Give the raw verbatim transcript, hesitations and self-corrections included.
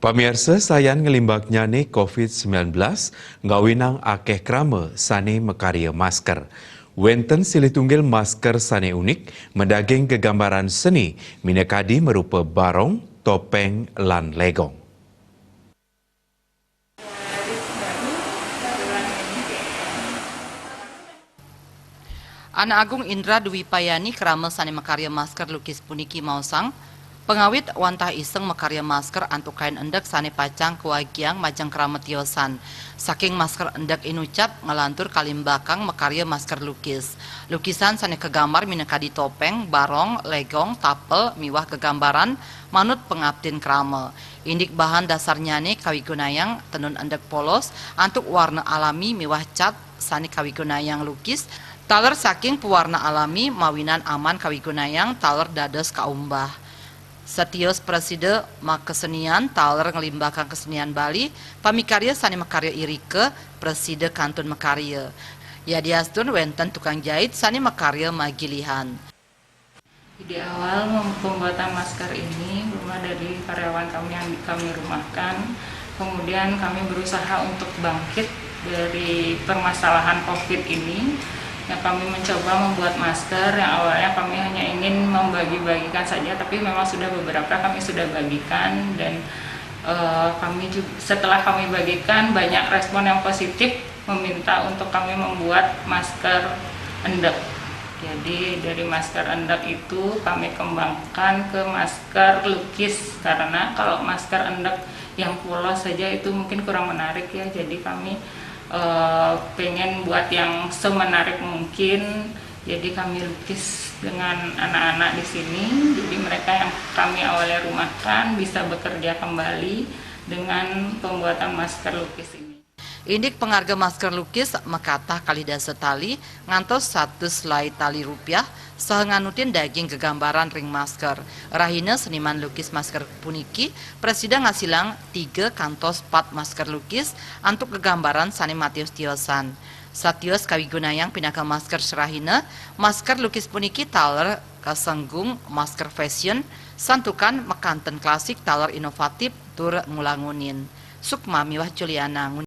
Pamiarsa, sayan nglimbaknyane covid sembilan belas, ngawinang akeh krama sane makarya masker. Wenten silih tunggil masker sane unik, madaging gegambaran seni, minakadi marupa barong, topeng, lan legong. Ana Agung Indra Dwi Payani, krama sane makarya masker lukis puniki maosang, pangawit wantah iseng makarya masker antuk kain endek sane pacang kawagiang majeng krama tiosan. Saking masker endek inucap nglantur kalimbakang makarya masker lukis. Lukisan sane kagambar minakadi topeng, barong, legong, tapel, miwah gegambaran manut pangaptin krama. Indik bahan dasarnyane kawigunayang tenun endek polos antuk warna alami miwah cat sane kawigunayang lukis, taler saking pewarna alami mawinan aman kawigunayang taler dados kaumbah. Satios prasida makasenian taler nglimbakang kasenian Bali, pamikarya sane makarya irika prasida kantun makarya. Yadiastun wenten tukang jait sane makarya magilihan. Ide awal mem-, pembuatan masker ini bermula dari karyawan kami yang di-, kami rumahkan. Kemudian kami berusaha untuk bangkit dari permasalahan covid ini. Ya, kami mencoba membuat masker yang awalnya kami hanya ingin membagi-bagikan saja, tapi memang sudah beberapa kami sudah bagikan dan, eh, kami juga, setelah kami bagikan, banyak respon yang positif meminta untuk kami membuat masker endek. Jadi dari masker endek itu kami kembangkan ke masker lukis, karena kalau masker endek yang polos saja itu mungkin kurang menarik ya. Jadi kami, eh, pengen buat yang semenarik mungkin. Jadi kami lukis dengan anak-anak di sini. Jadi mereka yang kami awalnya rumahkan bisa bekerja kembali dengan pembuatan masker lukis ini. Indik pangarga masker lukis makatah kalih dasa tali ngantos satus lai tali rupiah saha nganutin daging gegambaran ring masker. Rahina seniman lukis masker puniki prasida ngasilang tiga kantos pat masker lukis antuk gegambaran sane matios-tiosan. Satios kawigunayang pinaka masker serahina, masker lukis puniki taler kasenggung masker fashion, santukan makanten klasik taler inovatif tur ngulangunin. Sukma miwah Juliana ngun-